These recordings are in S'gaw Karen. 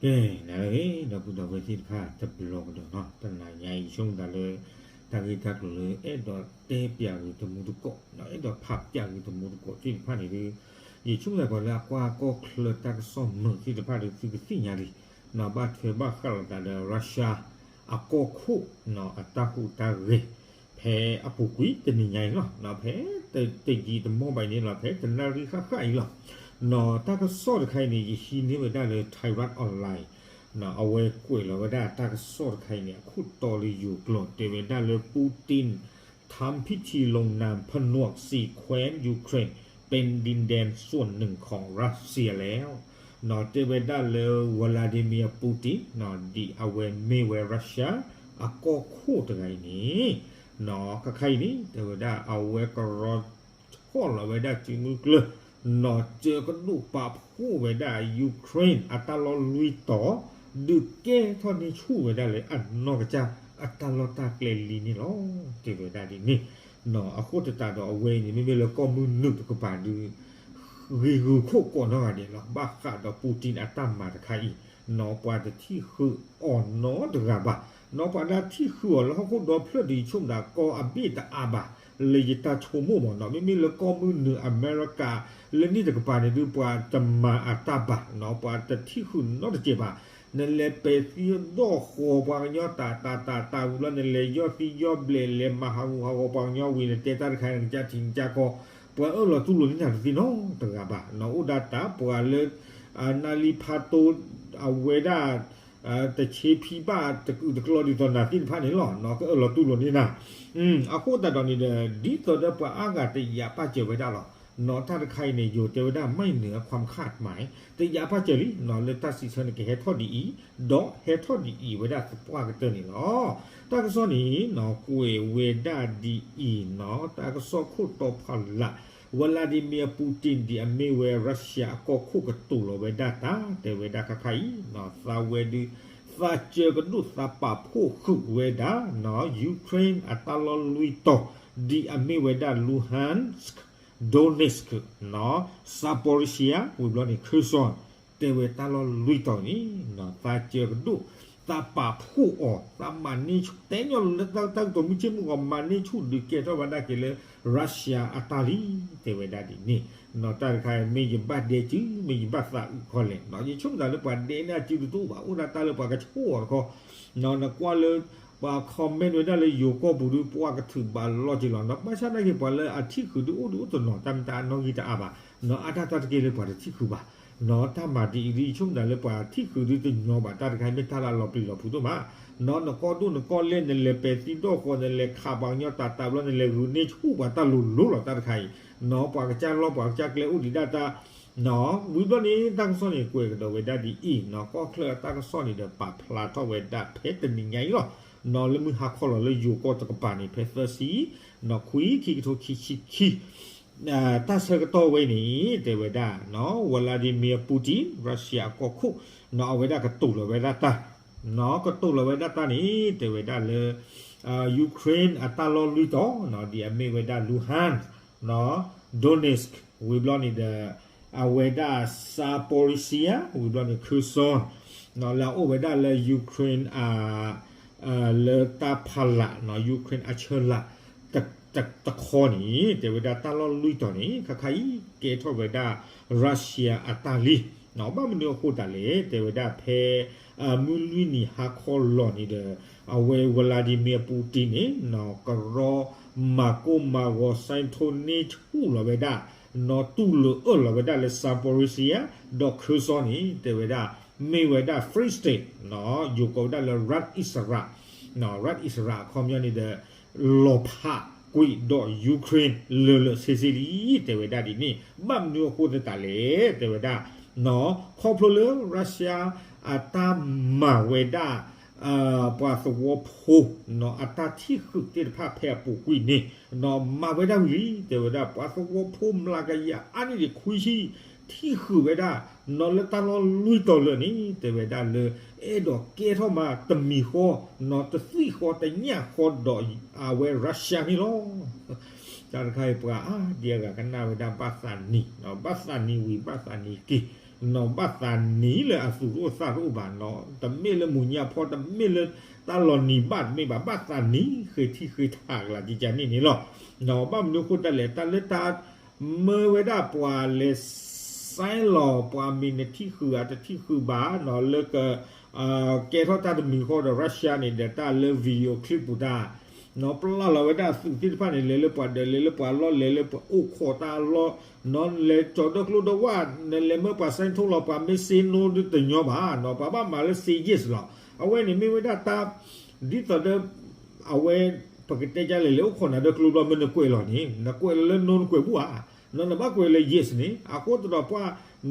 ကဲ နၤလၢအဂ့ၤ ဒီပုၢ်ဒီဝဲၢ်သ့ၣ်တဖၣ် တဘျီကဒီးနီၤ, တနၤညါအံၤ ယဆိကမိၣ်သးလၢ တၢ်ဂ့ၢ်တၢ်ကျိၤလၢအဲၣ်ဒိးတဲပၠးဂ့ၤတမူတကိး, အဲၣ်ဒိးဖးပၠးဂ့ၤတမူတကိးသ့ၣ်တဖၣ်န့ၣ်ဒီး ယဆိကမိၣ်သးပှၤလၢအကွၢ်ကီၢ်ချၢတၢ်ကစီၣ်မုာ်သ့ၣ်တဖၣ်ဒီး သုကသ့ၣ်ညါလံ, ဘၣ်ထွဲဘၣ်ဃးလိာ်သးဒီး Russia အကီၢ်ခိၣ် အတၢ်ဟူးတၢ်ဂဲၤ ဖဲအပူၤကွံာ်တနံၤညါအံၤလီၤ. ဖဲတယံာ်တမီၢ်ဘၣ်အံၤန့ၣ်လီၤ, ဖဲတနၣ်ရံၣ်ဃၣ်ဃၣ်အံၤလီၤ. တၢ်ကစီၣ်တခါအံၤန့ၣ် ယဟံးန့ၢ်ဝဲဒၣ်လၢ Thairath Online အဝဲကွဲးလီၤဝဲဒၣ်တၢ်ကစီၣ်တခါအံၤန့ၣ် အခိၣ်တီလၢယိၤကျိာ် တဲဝဲဒၣ်လၢ Putin ทำพิธีลงนามผนวกสี่แคว้นยูเครนเป็นดินแดนส่วนหนึ่งของรัสเซียแล้ว တဲဝဲဒၣ်လၢ Vladimir Putin ဒ်အဝဲမ့ၢ်ဝဲ Russia အကီၢ်ခိၣ်တဂၤအံၤန့ၣ် ခါခါအံၤန့ၣ် တဲဝဲဒၣ်အဝဲကရီထီၣ်လီၤဝဲဒၣ်စုမုၢ်ကျၢၢ် နီၢ်စၢၤကဒိၣ်ပာ်ဖှိၣ်ဝဲဒၣ် Ukraine အတၢ်လီၢ်လွံၢ်တီၤ ဒုးကဲထီၣ်န့ၢ်ဆူၣ်ဝဲဒၣ်လၢအနီၢ်ကစၢ်အတၢ်လီၢ်တၢ်ကျဲလံန့ၣ်လီၤ. တဲဝဲဒၣ်ဒ်န့ၣ် အဃိသတးဒီးအဝဲအံၤန့ၣ် မ့မ့ၢ်လၢကီၢ်မုၢ်နုာ်တကပၤဒုး ဂ့ၤဂုာ်ခိၣ်ကိးနီၢ်ဂၤဒဲးလီၤ. ဘၣ်ဃးဒီး Putin အတၢ်မၤတခါအံၤ နီၢ်ပှၤတထံၣ်ဃုာ်အီၤနီတဂၤဘၣ်, နီၢ်ပှၤလၢအထံၣ်ဃုာ်အီၤလၢဟီၣ်ခိၣ်ဒီဖျၢၣ်ဒီး ယဆိကမိၣ်သးကီၢ်အဘ့ၣ်တအါဘၣ်, လၢယတၢ်ဆိကမိၣ်မ့ၢ်နီၢ် မ့မ့ၢ်လၢကီၢ်မုၢ်နုာ်အမဲရကၤ လၢန့ၣ်တကပၤန့ၣ်ဒုး ပှၤတမၤအတၢ်ဘၣ်နီၢ် ပှၤတထံၣ်ဃုာ်နီတစဲးဘၣ်, နလဲၤပဲာ်သံဒီၣ်ဃီၤပှၤကညီတၢ်တၢ်တၢ်တၢ်ဝံၤဘျီ နလဲၤယီၢ်သံယီၢ်ဘျဲး လဲၤမၤဟးဂူာ်ဟးဂီၤပှၤကညီဝံၤ နတဲတၢ်တခါ နကစၢ်ထံၣ်နကစၢ်ကီၢ် ပှၤအၢၣ်လီၤတူၢ်လိာ်န့ၢ်နၤတသ့နီတဂၤဘၣ်, နီၢ်အိၣ်ဒၣ်တၢ်ပှၤလၢ နၢ်လံဖးတိ အဝဲဒၣ် တဆ့ဖံဘၣ်တကုာ်တကျီဒ်သိးနၤသ့ၣ်တဖၣ်န့ၣ်လီၤ, နီၢ်ကအၢၣ်လီၤတူၢ်လိာ်န့ၢ်နၤ အဃိသတးဒီးန့ၣ်ဒီး ဒ်သိးဒီးပှၤအါဂၤတယာ်ပာ်စၢၤဝဲဒၣ်လီၤ, နီၢ်တၢ်တခါအံၤန့ၣ် ယိၤတဲဝဲဒၣ် ไม่เหนือความคาดหมาย တယာ်ပာ်စၢၤလံနီၢ် လၢတၢ်စံးဆၢန့ၣ်ကဟဲထီၣ်ဒ်အံၤ, ဒီးဟဲထီၣ်ဒ်အံၤဝဲဒၣ်သပှၢ်ကတၢၢ်န့ၣ်လီၤ. တၢ်ကစီၣ်န့ၣ်နီၢ် ကွဲးဝဲဒၣ်ဒ်အံၤနီၢ် တၢ်ကစီၣ်ခိၣ်တီဖီလာ် Vladimir Putin ဒ်အမ့ၢ်ဝဲ Russia အကီၢ်ခိၣ်ကတိၤလီၤဝဲဒၣ်တၢ် တဲဝဲဒၣ်ခါခါအံၤနီၢ် သးဝဲဒုး သးစၢၤကဒိၣ်သးပာ်ဖှိၣ်ဃုာ်ဝဲဒၣ်နီၢ် Ukraine အတၢ်လီၢ်လွံၢ်တီၤ ဒ်အမ့ၢ်ဝဲဒၣ် Luhansk, Donetsk, နီၢ် Zaporizhzhia ဝံၤဘျီန့ၣ် Kherson တဲဝဲတၢ်လီၢ်လွံၢ်တီၤန့ၣ်နီၢ် သးစၢၤကဒိၣ် သးပာ်ဖှိၣ်အီၤ သးမၤန့ၢ်ဆူၣ် တဲညီလၢတၢ်ကတိၤမုၢ်ဆ့ၣ်မုၢ်ဂီၤ မၤန့ၢ်ဆူၣ်ဒုးကဲထီၣ်ဝဲဒၣ်က့ၤလၢ Russia အတၢ်လံ တဲဝဲဒၣ်ဒ်န့ၣ်နီၢ် တၢ်တခါအံၤ မ့ၢ်ယဘၣ်ဒဲစု မ့ၢ်ယဘၣ်သးအုးခီလဲၣ်နီၢ် ယဆိကမိၣ်သးလၢပှၤဒဲန့ၢ်အစုတအိၣ်ဘၣ် အိၣ်ဒၣ်တၢ်လၢပှၤကဆိၣ်အီၤတခီ နကွၢ်လၢ ပှၤ comment ဝဲဒၣ်လၢယိၤကီၢ်ပူၤဒုး ပှၤကထုးဘၣ်လီၤက့ၤလီၤနီၢ် ဘၣ်ဆၣ်သနာ်က့ ပှၤလၢအထံၣ်ဃုာ်ဒုးအိၣ်ဒုးအိၣ်တနီၤ တၢ်မ့ၢ်တၢ်အနီၣ်ဂံၢ်တအါဘၣ်နီၢ် အါတၢ်တၢ်တက့ၢ်လၢပှၤတထံၣ်ဃုာ်ဘၣ်နီၢ် တၢ်မၤဒ်အံၤဒုး ယဆိကမိၣ်သးလၢပှၤထံၣ်ဃုာ်ဒုးတညီဘၣ် တၢ်တခါအံၤ မ့ၢ်တၢ်လၢအလီၤပျံၤလီၤဖုးဒိၣ်မးနီၢ် နကီၢ်ဒိၣ်နကီၢ်လဲၢ် နလဲၤပဲာ်သံဒီၣ်ဃီၤ နလဲၤခးပှၤကညီတၢ်တၢ်ဘျီ နလဲၤဂုာ်န့ၢ်ဆူၣ်ပှၤတၢ်လိၤလိၤလီၤ တၢ်တခါအံၤနီၢ် ပှၤကစၢ်လီၢ် ပှၤကစၢ်ကျဲအိၣ်ဒံးဒၣ်တၢ် ဝံၤဘျီန့ၣ် တၢ်ကစီၣ်န့ၣ် ကွဲးကဒီးဝဲဒၣ်ဒ်အံၤနီၢ် ကီၢ်ချၢအတၢ်ကစီၣ်န့ၣ်ဒီး ပာ်ဖျါထီၣ်ဝဲဒၣ်ဖဲတနံၤညါအံၤလီၤနီၢ် လၢမုၢ်ဟါခီလီၤလၢယိၤကီၢ်တကပၤန့ၣ် ဖဲသၢဆံ နီၢ် ခွံ ခံကထိခံဆံခံ တၢ်ဆၢကတီၢ်ဝဲန့ၣ် တဲဝဲဒၣ်နီၢ် Vladimir Putin Russia အကီၢ်ခိၣ်နီၢ် အဝဲဒၣ်ကတိၤလီၤဝဲဒၣ်တၢ်နီၢ် ကတိၤလီၤဝဲဒၣ်တၢ်န့ၣ် တဲဝဲဒၣ်လၢ Ukraine အတၢ်လီၢ်လွံၢ်တီၤနီၢ် ဒ်အမ့ၢ်ဝဲဒၣ် Luhansk နီၢ် Donetsk ဝံၤဘျီန့ၣ်ဒီး အဝဲဒၣ် Zaporizhzhia ဝံၤဘျီန့ၣ် Kherson နီၢ် လၢအအိၣ်ဝဲဒၣ်လၢ Ukraine အ လၢတၢ်ဖီလာ်နီၢ် Ukraine အဆၢလာ် တခီန့ၣ် တဲဝဲဒၣ်တၢ်လီၢ်လွံၢ်တီၤန့ၣ် ခါခါအံၤ ကဲထီၣ်ဝဲဒၣ် Russia အတၢ်လံနီၢ် ဘၣ်မနုၤအဃိသတးလဲၣ် တဲဝဲဒၣ်ဖဲ မုၢ်လွံၢ်နံၤဟါခီလီၤန့ၣ်ဒီး အဝဲ Vladimir Putin န့ၣ်နီၢ် ကရီမၤကိၢ်မၤဂီၤ စဲးထိန့ၢ်ဆူၣ်လီၤဝဲဒၣ် နီၢ်တူၢ်လိာ်အၢၣ်လီၤဝဲဒၣ်လၢ Zaporizhzhia ဒီး Kherson န့ၣ် တဲဝဲဒၣ် မ့ၢ်ဝဲဒၣ် Free State နီၢ် ယိၤကိးဝဲဒၣ်လၢ รัฐอิสระ နီၢ် รัฐอิสระ အခီပညီန့ၣ်ဒီး လီၤဖးကွံာ်ဒီး Ukraine လၢာ်လၢာ်ဆ့ဆ့လံ တဲဝဲဒၣ်ဒ်န့ၣ် ဘၣ်မနုၤအဃိသတးလဲၣ် တဲဝဲဒၣ်နီၢ် ခီဖျိလၢ Russia အတၢ်မၤဝဲဒၣ် ပှၤသဝီဖိနီၢ် အတၢ်ထံၣ်ဃုာ်သ့ၣ်တဖၣ်ဖဲအပူၤကွံာ်န့ၣ်နီၢ် မၤဝဲဒၣ်ဝံၤလံ တဲဝဲဒၣ် ပှၤသဝီဖိမျးကယၤအါန့ၢ်ဒံးခွံဆံ ထံၣ်ဃုာ်ဝဲဒၣ်နီၢ် လၢတၢ်လီၢ်လွံၢ်တီၤလၢာ်န့ၣ် တဲဝဲဒၣ်လၢ အဲၣ်ဒိးကဲထီၣ်မးတမံၤဃီနီၢ် တသွံၣ်ဃီတညၣ်ဃီဒီးအဝဲ Russia န့ၣ်လီၤ. တၢ်တခါအံၤ ပှၤအါဒံအါဂၤကနၣ်ဝဲဒၣ်ဘၣ်သးနံၤနီၢ် ဘၣ်သးနံၤဝံၤ ဘၣ်သးနံၤက့ၤ နီၢ်ဘၣ်သးနံၤလၢအသူၣ်တအိၣ်သးတအိၣ်ဘၣ်နီၢ်, တမ့ၢ်လၢမူၤညါဖီ တမ့ၢ်လၢတၢ်လီၤနံၤဘၣ်တမ့ၢ်ဘၣ်, ဘၣ်သးနံၤဃ့ထံဃ့ထၣ်ကလးကကန့ၣ်န့ၣ်လီၤ. ဘၣ်မနုၤအဃိတၢ်လဲၣ်, တၢ်လၢတၢ် မၢဝဲဒၣ်ပှၤလဲၤ sign လီၤ ပှၤမ့ၢ်နထံၣ်ဃုာ်ဧါတထံၣ်ဃုာ်ဘၣ်နီၢ်, လၢက ကဲထီၣ်တၢ်တမံၤဃီဒီး Russia န့ၣ်ဒီး တၢ်လၢ video clip ပူၤတၢ် နီၢ် ပျၢ်လီၤဝဲဒၣ်အသုးသ့ၣ်တဖၣ်န့ၣ် လဲၤလၢပှၤဒၢး လဲၤလၢပှၤလီၢ် လဲၤလၢပှၤအိၣ်ခိးတၢ်လီၢ်နီၢ်, လဲၤကၠီၤဒၢကျိဒၢဝၣ် နလဲၤမၢပှၤ sign ထိလီၤ ပှၤမ့ၢ် say no ဒုတညီဘၣ်နီၢ်, ပှၤဘၣ်မၤလၢ say yes လီၤ. အဝဲန့ၣ်မ့ၢ်ဝဲဒၣ်တၢ် ဒ်သိးဒီး အဝဲ ပကတဲဒ်လဲၣ် လဲၤအိၣ်ခိးနၤဒၢကျိဘျီမ့ၢ်နကွဲးလီၤန့ၣ် နကွဲးလီၤလၢ no နကွဲးဘူးဧါ, နီၢ် နဘၣ်ကွဲးလၢ yes န့ၣ် အဃိသတးဒီးပှၤ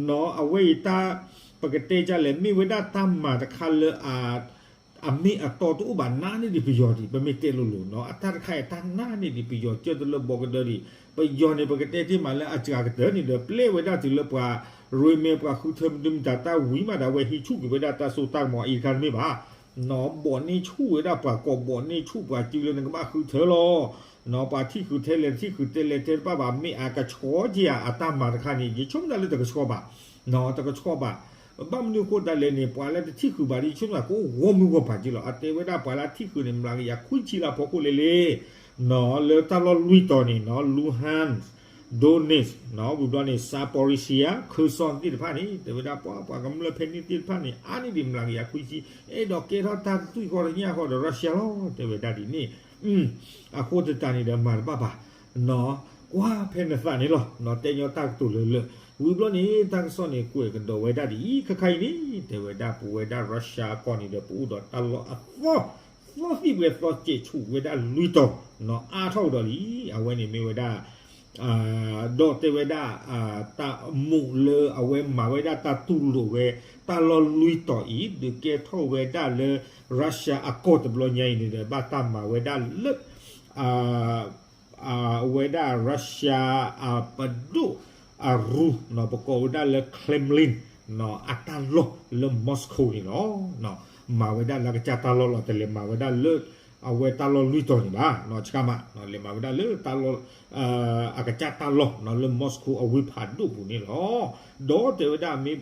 နီၢ် အဝဲအံၤတၢ် ပကတဲဒ်လဲၣ် မ့ၢ်ဝဲဒၣ်တၢ်မၤတခါလၢ အမ့ၢ်အတီတအိၣ်ဘၣ် နးန့ၢ်ဒံးပယီၤဒံး ပမ့ၢ်တဲလိၤလိၤနီၢ်, အတၢ်တခါအံၤတၢ်နးန့ၢ်ဒံးပယီၤ ကၢတလၢဘီကဒၢဒံး, ပယီၤန့ၣ် ပကတဲတ့ၢ်မးလၢအစှၤကတၢၢ်န့ၣ်ဒီး ပျဲဝဲဒၣ်တုၤလၢပှၤ ရ့မဲ ပှၤဃုထၢမနုၤမတၤ တၢ်ဝံၤမးဒီး အဝဲဟံးဆူၣ်ကွံာ်ဝဲဒၣ်တၢ်စိတၢ်ကမီၤအံၤတခါတမ့ၢ်ဘၣ် နီၢ် ဘိးန့ၢ်ဆူၣ်ဝဲဒၣ်ပှၤကီၢ် ဘိးန့ၢ်ဆူၣ်ပှၤစုလၢနကဘၣ်ဃုထၢလီၤ. နီၢ် ပှၤထံၣ်ဃုာ်ထဲလဲၣ် တထံၣ်ဃုာ်ထဲလဲၣ် တဲတဘၣ်ဘၣ် မ့ၢ်အကဆှီက့ၤဧါ အတၢ်မၤတခါန့ၣ် ယဆိကမိၣ်တၢ်လၢတကဆှီဘၣ်. နီၢ် တကဆှီဘၣ်. ဘၣ်မနုၤအဃိသတးလဲၣ်န့ၣ် ပှၤလၢတထံၣ်ဃုာ်ဘၣ်ဒီး ယဆိကမိၣ်ကအိၣ်ဂီၢ်မုၢ်ဂီၢ်ပၤက့လီၤ. အတဲဝဲဒၣ်ပှၤလၢထံၣ်ဃုာ်န့ၣ် မျးကယၤခွံဆံလၢအဖီခိၣ်လဲၣ်လဲၣ် နီၢ် လၢတၢ်လီၢ်လွံၢ်တီၤန့ၣ် နီၢ် Luhansk, Donetsk, နီၢ် ဝံၤဘျီန့ၣ် Zaporizhzhia, Kherson သ့ၣ်တဖၣ်န့ၣ် တဲဝဲဒၣ်ပှၤ ပှၤကမျၢၢ်ဖဲန့ၣ်သ့ၣ်တဖၣ်န့ၣ် အါန့ၢ်ဒံးမျးကယၤခွံဆံ အဲၣ်ဒိးကဲထီၣ်တၢ်သွံၣ်ဃီတညၣ်ဃီဒီး Russia လီၤ တဲဝဲဒၣ်ဒ်န့ၣ်. အဃိသတးန့ၣ်ဒီးမၤတဘၣ်ဘၣ် နီၢ် ကွၢ်ဖဲနသးန့ၣ်လီၤ. နီၢ် တဲညီတၢ်ကတိၤလၢလၢ ဝံၤဘျီန့ၣ် တၢ်ကစီၣ်န့ၣ် ကွဲးကဒီးဝဲဒၣ်ဒ်အံၤ ခဲခါအံၤန့ၣ် တဲဝဲဒၣ်ပဝဲဒၣ် Russia အကီၢ်န့ၣ်ဒီး ပအိၣ်ဒီးတၢ်လီၢ်အသီ သီသံၣ်ဘှဲသီစဲးဆူၣ်ဝဲဒၣ်လွံၢ်တီၤ နီၢ် အါထီၣ်ကဒီးလံ. အဝဲန့ၣ်မ့ၢ်ဝဲဒၣ် ဒီးတဲဝဲဒၣ် တၢ်အမူးလၢအဝဲမၤဝဲဒၣ်တၢ်တူၢ်လိာ်ဝဲ တၢ်လီၢ်လွံၢ်တီၤအံၤ ဒုးကဲထီၣ်ဝဲဒၣ်လၢ Russia အကီၢ်တဘျီညါအံၤန့ၣ်ဒီး ဘၣ်တၢ်မၤဝဲဒၣ်လၢ အဝဲဒၣ် Russia အပဒိၣ်အရူ ပကိးဝဲဒၣ်လၢ Kremlin အတၢ်လီၢ်လၢ Moscow န့ၣ်လီၤ. မၤဝဲဒၣ်လၢအကစၢ်တၢ်လီၢ်လီၤ. တလဲၤမၤဝဲဒၣ်လၢ အဝဲတၢ်လီၢ်လွံၢ်တီၤန့ၣ်ဘၣ် ဆှၣ်မး လဲၤမၤဝဲဒၣ်လၢတၢ်လီၢ် အကစၢ်တၢ်လီၢ်လၢ Moscow အဝ့ၢ်ဖးဒိၣ်ပူၤန့ၣ်လီၤ. ဒီးတဲဝဲဒၣ်မ့ၢ်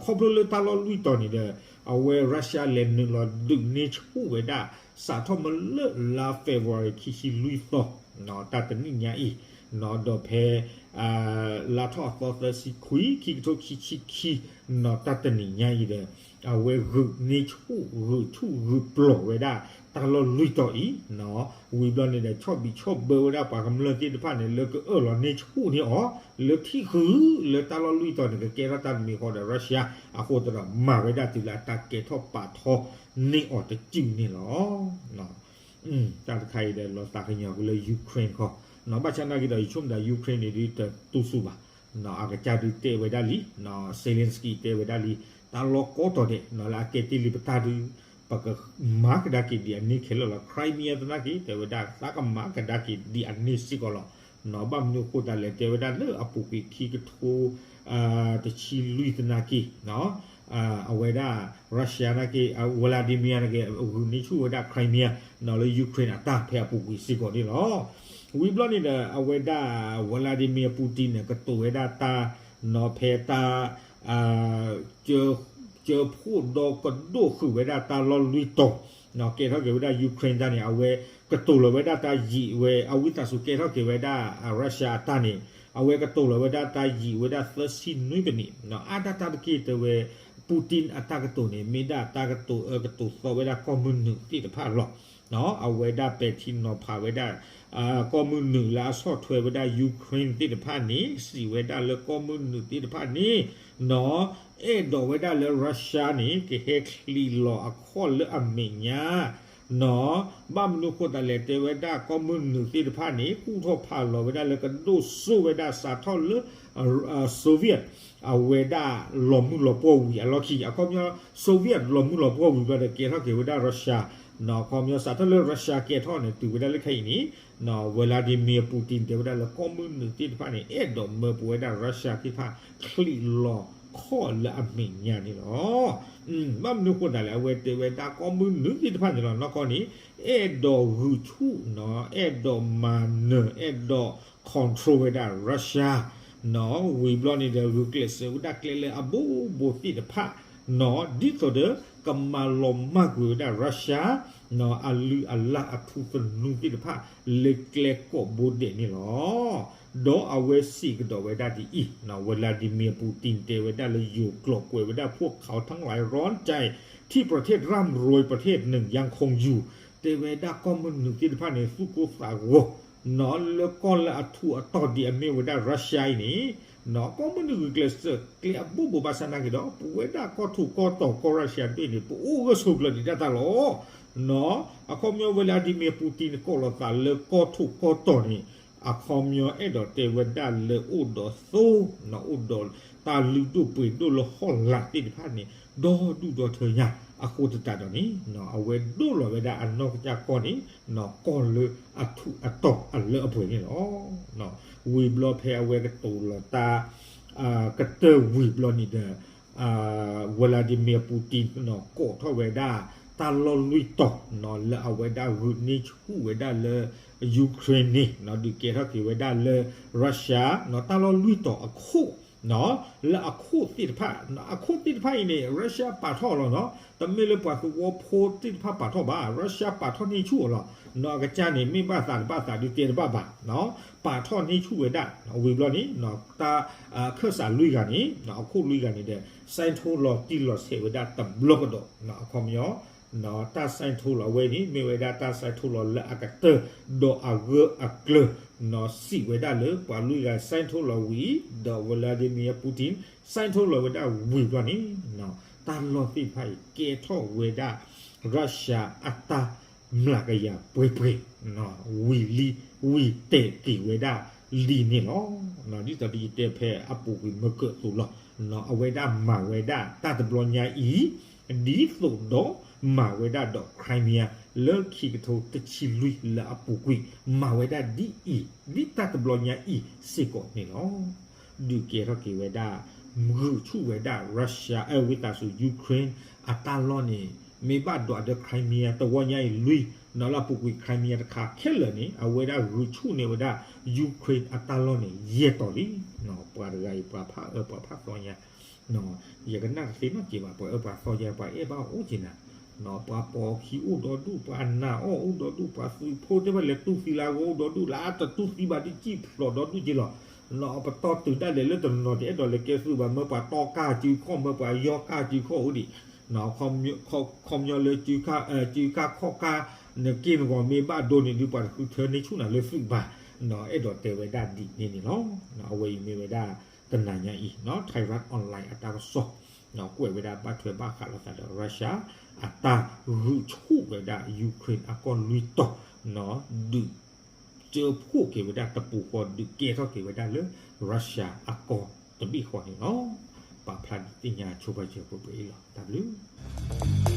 ခီဖျိလၢတၢ်လီၢ်လွံၢ်တီၤန့ၣ်ဒီး အဝဲ Russia လဲၤနုာ်လီၤဒုးန့ၢ်ဆူၣ်ဝဲဒၣ် စးထီၣ်မ့ၢ်လၢလါ February ခံဆံလွံၢ်သီ တၢ်တနံၣ်ညါအံၤ ဒီးဖဲ လါထီၣ်အသီသၢဆံခွံ ခံကထိခံဆံခံ တၢ်တနံၣ်ညါအံၤဒီး အဝဲဂုာ်န့ၢ်ဆူၣ် ဂုာ်ဆူၣ်ဂုာ်ပျီၢ်ဝဲဒၣ် တၢ်လီၢ်လွံၢ်တီၤအံၤ ဝံၤဘျီန့ၣ်ဒီး ဆီၣ်ဘံးဆီၣ်ဘၢဝဲဒၣ်ပှၤကမျၢၢ်သ့ၣ်တဖၣ်န့ၣ် လၢကအၢၣ်လီၤန့ၢ်ဆူၣ်န့ၢ်အီၤ လၢထံၣ်ဃုာ်လၢတၢ်လီၢ်လွံၢ်တီၤန့ၣ် ကကဲထီၣ်တၢ်တမံၤဃီဒီး Russia အဃိသတးဒီး မၤဝဲဒၣ်တုၤလၢအတၢ်ကဲထီၣ်ပာ်ထီန့ၢ်အီၤတစုန့ၣ်လီၤ. တၢ်တခါအံၤဒီးလီၤသးကညီၤက့ၤလၢ Ukraine ခီ ဘၣ်ဆၣ်နာ်က့ဒီး ယဆိကမိၣ်ဒၣ် Ukraine န့ၣ်ဒုးတတူၢ်ဆူၣ်ဘၣ် အကစၢ်ဒုးတဲဝဲဒၣ်လံ Zelensky တဲဝဲဒၣ်လံ တၢ်လီၢ်ကိးတီၤဒဲး လၢအကဲတ့ၢ်လံပတၢ်ဒုး ပကမၤကဒါက့ၤဒ်အန့ၣ်ခဲလၢာ်လီၤ. Crimea သနာ်က့ တဲဝဲဒၣ်သးကမၤကဒါက့ၤဒ်အန့ၣ်စ့ၢ်ကီးလီၤ. ဘၣ်မနုၤအဃိသတးလဲၣ် တဲဝဲဒၣ်လၢအပူၤကွံာ်ခံကထိ တဆံလွံၢ်သနာ်က့ အဝဲဒၣ် Russia နာ်က့ Vladimir နာ်က့ ဂုာ်န့ၢ်ဆူၣ်ဝဲဒၣ် Crimea လၢ Ukraine အတၢ်ဖဲအပူၤကွံာ်စ့ၢ်ကီးန့ၣ်လီၤ. ဝံၤဘျီန့ၣ်ဒီး အဝဲဒၣ် Vladimir Putin န့ၣ် ကတိၤဝဲဒၣ်တၢ် နီၢ် ဖဲတၢ် ကၢဖှိၣ်ဒီကဒိၣ်ဃုာ်ဝဲဒၣ်တၢ်လီၢ်လွံၢ်တီၤ ကဲထီၣ်က့ၤဝဲဒၣ် Ukraine တၢ်န့ၣ် အဝဲကတိၤလီၤဝဲဒၣ်တၢ်ယံာ်ဝဲ အဝံသးစူၤကဲထီၣ်က့ၤဝဲဒၣ် Russia အတၢ်န့ၣ် အဝဲကတိၤလီၤဝဲဒၣ်တၢ်ယံာ်ဝဲဒၣ်သၢဆံနွံမံးနံး အါဒၣ်တၢ်တက့ၢ်တဲဝဲ Putin အတၢ်ကတိၤန့ၣ် မ့ၢ်ဒၣ်တၢ်ကတိၤအၢကတိၤသီဝဲဒၣ်ကီၢ်မုၢ်နုာ်သ့ၣ်တဖၣ်လီၤ. အဝဲဒၣ်ပဲာ်ထံနီၤဖးဝဲဒၣ် ကီၢ်မုၢ်နုာ်လၢအဆီၣ်ထွဲဝဲဒၣ် Ukraine သ့ၣ်တဖၣ်န့ၣ် စံးဝဲဒၣ်လၢကီၢ်မုၢ်နုာ်သ့ၣ်တဖၣ်န့ၣ် နီၢ် အဲၣ်ဒိးဝဲဒၣ်လၢ Russia န့ၣ် ကဟဲချံးလီၤအခီၣ်လၢအမဲာ်ညါ နီၢ် ဘၣ်မနုၤအဃိသတးလဲၣ် တဲဝဲဒၣ်ကီၢ်မုၢ်နုာ်သ့ၣ်တဖၣ်န့ၣ် ကူၣ်ထီၣ်ဖးလီၤဝဲဒၣ်လၢကဒိၣ်စိဝဲဒၣ်စးထီၣ်လၢ Soviet အဝဲဒၣ်လီၤမုၢ်လီၤပှီၢ်ဝံၤအလီၢ်ခံ အခီပညီ Soviet လီၤမုၢ်လီၤပှီၢ်ဝံၤဘျီဒီး ကဲထီၣ်က့ၤဝဲဒၣ် Russia နီၢ် အခီပညီစးထီၣ်လၢ Russia ကဲထီၣ်န့ၣ် တုၤဝဲဒၣ်လၢခဲအံၤန့ၣ် နီၢ် Vladimir Putin တဲဝဲဒၣ်လၢကီၢ်မုၢ်နုာ်သ့ၣ်တဖၣ်န့ၣ် အဲၣ်ဒိးမၢပဝဲဒၣ် Russia သ့ၣ်တဖၣ် ချံးလီၤခီၣ်လၢအမဲာ်ညါန့ၣ်လီၤ. ဘၣ်မနုၤအဃိသတးလဲၣ် အဝဲတဲဝဲဒၣ်ကီၢ်မုၢ်နုာ်သ့ၣ်တဖၣ်န့ၣ်လီၤ နီၢ်ကီၢ်န့ၣ် အဲၣ်ဒိးဂုာ်ဆူၣ် နီၢ် အဲၣ်ဒိးမၤနၢၤ အဲၣ်ဒိး control ဝဲဒၣ် Russia နီၣ် ဝံၤဘျီန့ၣ်ဒီး ဂုာ်ကျဲးစၢးဝဲဒၣ်ကျဲလၢအဘိဘိသ့ၣ်တဖၣ် နီၣ် ဒ်သိးဒီး ကမၤလီၤမၢ်ကွံာ်ဝဲဒၣ် Russia နီၣ် အလုၢ်အလၢ်အထူသနူသ့ၣ်တဖၣ် လၢကျဲကိးဘိဒဲးန့ၣ်လီၤ. ဒီးအဝဲစံးကဒီးဝဲဒၣ်ဒ်အံၤ နီၣ် Vladimir Putin တဲဝဲဒၣ်လၢယိၤကျိာ်ကွဲးဝဲဒၣ် พวกเขาทั้งหลายร้อนใจ ที่ประเทศร่ำรวยประเทศหนึ่งยังคงอยู่ တဲဝဲဒၣ်ကီၢ်မုၢ်နုာ်သ့ၣ်တဖၣ်န့ၣ် သူၣ်ကိၢ်သးဂီၤ နီၣ် လၢကီၢ်လၢအထူးအတီၤဒ်အမ့ၢ်ဝဲဒၣ် Russia အံၤန့ၣ် နီၣ် ကီၢ်မုၢ်နုာ်ဂုာ်ကျဲးစၢးကျဲအဘိဘိဘၣ်ဆၣ်နာ်က့ၤဒီး ပဝဲဒၣ်ကီၢ်ထူးကီၢ်တီၤကီၢ် Russia ဒၣ်န့ၣ် ပအိၣ်ဂၢၢ်ဆိးကျၢၤဒံးတၢ်တၢ်လီၤ. နီၣ် အခီပညီ Vladimir Putin န့ၣ် ကိးလီၤသးလၢကီၢ်ထူးကီၢ်တီၤန့ၣ် အခီပညီအဲၣ်ဒိးတဲဝဲဒၣ်လၢအိၣ်ဒီးသိ နီၣ် အိၣ်ဒီးတၢ်လုၢ်ဒိၣ်ပှ့ၤဒိၣ်လၢဟီၣ်လာ်သ့ၣ်တဖၣ်န့ၣ် ဒီဒူၣ်ဒီထၢညါ အဃိသတးဒီးန့ၣ် နီၣ် အဝဲဒိၣ်လီၤဝဲဒၣ်အနီၢ်ကစၢ်ကီၢ်န့ၣ် နီၣ် ကီၢ်လၢအထူးအတီၤအလၢအပှဲၤန့ၣ်လီၤ. နီၣ် ဝံၤဘျီဖဲအဝဲကတိၤလီၤတၢ် ကတၢၢ်ဝံၤဘျီန့ၣ်ဒီး Vladimir Putin နီၣ် ကိးထီၣ်ဝဲဒၣ် တၢ်လီၢ်လွံၢ်တီၤ နီၣ် လၢအဝဲဒၣ်ဂုာ်န့ၢ်ဆူၣ်ဝဲဒၣ်လၢ Ukraine န့ၣ် နီၣ် ဒုးကဲထီၣ်က့ၤဝဲဒၣ်လၢ Russia နီၣ် တၢ်လီၢ်လွံၢ်တီၤအခိၣ် နီၣ် လၢအခိၣ်သ့ၣ်တဖၣ် အခိၣ်သ့ၣ်တဖၣ်အံၤန့ၣ် Russia ပာ်ထီၣ်လီၤနီၣ် တမ့ၢ်လၢပှၤသဝီဖိသ့ၣ်တဖၣ်ပာ်ထီၣ်ဘၣ် Russia ပာ်ထီၣ်န့ၢ်ဆူၣ်အီၤလီၤ. နီၣ် အကစၢ်န့ၣ် မ့ၢ်ဘၣ်သးတဘၣ်သးဒုးတဲတဘၣ်ဘၣ် နီၣ် ပာ်ထီၣ်န့ၢ်ဆူၣ်ဝဲဒၣ် ဝံၤဘျီန့ၣ် နီၣ် တၢ် ခၢၣ်စးလွံၢ်ဂၤန့ၣ် နီၣ် အခိၣ်လွံၢ်ဂၤန့ၣ်ဒီး စဲထိလီၤတံၢ်လီၤဆဲးဝဲဒၣ်တဘျီကဒီး နီၣ် အခီပညီ နီၣ် တၢ်စဲထိလီၤအဝဲန့ၣ် မ့ၢ်ဝဲဒၣ်တၢ်စဲထိလီၤလၢအကတၢၢ် ဒီးအဂၢၢ်အကျၢၤ နီၣ် စံးဝဲဒၣ်လၢပှၤလွံၢ်ဂၤစဲထိလီၤဝံၤ ဒီး Vladimir Putin စဲထိလီၤဝဲဒၣ်ဝံၤဘျီန့ၣ် နီၣ် တၢ်လီၢ်သ့ၣ်တဖၣ်အံၤ ကဲထီၣ်ဝဲဒၣ် Russia အတၢ်မျးကယၤပှဲၤပှဲၤ နီၣ် ဝံၤလံ ဝံၤတဲာ်က့ၤဝဲဒၣ်လံန့ၣ်လီၤ. နီၣ် ဒ်သိးဒ်ယတဲဖဲအပူၤကွံာ်မၢကၢးအသိးလီၤ. နီၣ် အဝဲဒၣ်မၤဝဲဒၣ်တၢ်တဘျီညါအံၤ ဒ်သိးဒီးမၤဝဲဒၣ်ဒီး Crimea လၢခံကထိတဆံလွံၢ်လၢအပူၤကွံာ် မၤဝဲဒၣ်ဒ်အံၤ ဒ်တၢ်တဘျီညါအံၤစ့ၢ်ကီးန့ၣ်လီၤ. ဒုးကဲထီၣ်က့ၤဝဲဒၣ် ဂုာ်ဆူၣ်ဝဲဒၣ် Russia အဝံသးစူၤ Ukraine အတၢ်လီၢ်န့ၣ် မ့ၢ်ဘၣ်ဒွးဒီး Crimea တဝီညါအံၤလွံၢ် နီၣ် လၢအပူၤကွံာ် Crimea တခါခဲလၢာ်န့ၣ် အဝဲဒၣ်ဂုာ်ဆူၣ်န့ၢ်ဝဲဒၣ် Ukraine အတၢ်လီၢ်န့ၣ် ယဲၢ်တီၤလံ. နီၣ် ပှၤတဂၤအံၤ ပှၤဖးအၢပှၤဖးသီညါ ယကနၣ်တသ့နီတစဲးဘၣ် ပှၤအၢပှၤသီညါ ပှၤအဲၣ်ဘၣ်အိၣ်က့ၤနၤ နီၣ် ပှၤပိာ်ခံအိၣ်ဒီဒူၣ် ပှၤနာ်အီၣ်အိၣ်ဒီဒူၣ် ပှၤသုးဖိသ့ၣ်တဖၣ်လဲၤတူၢ်သံလၢအဂီၢ်အိၣ်ဒီဒူၣ် လၢအတတူၢ်သံဘၣ်ဒ်စံၣ်ဖျိးဒီဒူၣ်က့ၤလီၤ. နီၣ် ပတီၢ်တုၤဒၣ်လဲာ်လၢတနီၤတအဲၣ်ဒိးလဲၤကဲသုးဘၣ် မၢပှၤတီကၢ်စုခီၣ် မၢပှၤယီၢ်ကၢ်စုခီၣ်အိၣ်ဒံး နီၣ် ခီပညီလၢ စုကၢ်ခီၣ်ကၢ် နက့ၢ်နဂီၤမ့ၢ်ဘၣ်ဒိန့ၣ်ဒုး ပှၤတဃုထၢန့ၢ်ဆူၣ်နၤလၢသုးဘၣ် နီၣ် အဲၣ်ဒိးတဲဝဲဒၣ်ဒ်န့ၣ်န့ၣ်လီၤ. နီၣ် အဝဲအံၤမ့ၢ်ဝဲဒၣ်တနၤညါအံၤ နီၣ် Thairath Online အတၢ်ကစီၣ် နီၣ် ကွဲးဝဲဒၣ်ဘၣ်ထွဲဘၣ်ဃးလိာ်သးဒီး Russia အတၢ်ဂုာ်ဆူၣ်ဝဲဒၣ် Ukraine အကီၢ်လွံၢ်တီၤ နီၣ် ဒုး ကၢဖှိၣ်က့ၤဝဲဒၣ်တပူၤဃီ ဒုးကဲထီၣ်က့ၤဝဲဒၣ်လၢ Russia အကီၢ်တဘ့ၣ်ဃီန့ၣ်လီၤ. ပာ်ဖျါဒုးသ့ၣ်ညါဆိပာ်စၢၤပှဲၤပှဲၤအံၤလီၤ. တၢ်ဘျုး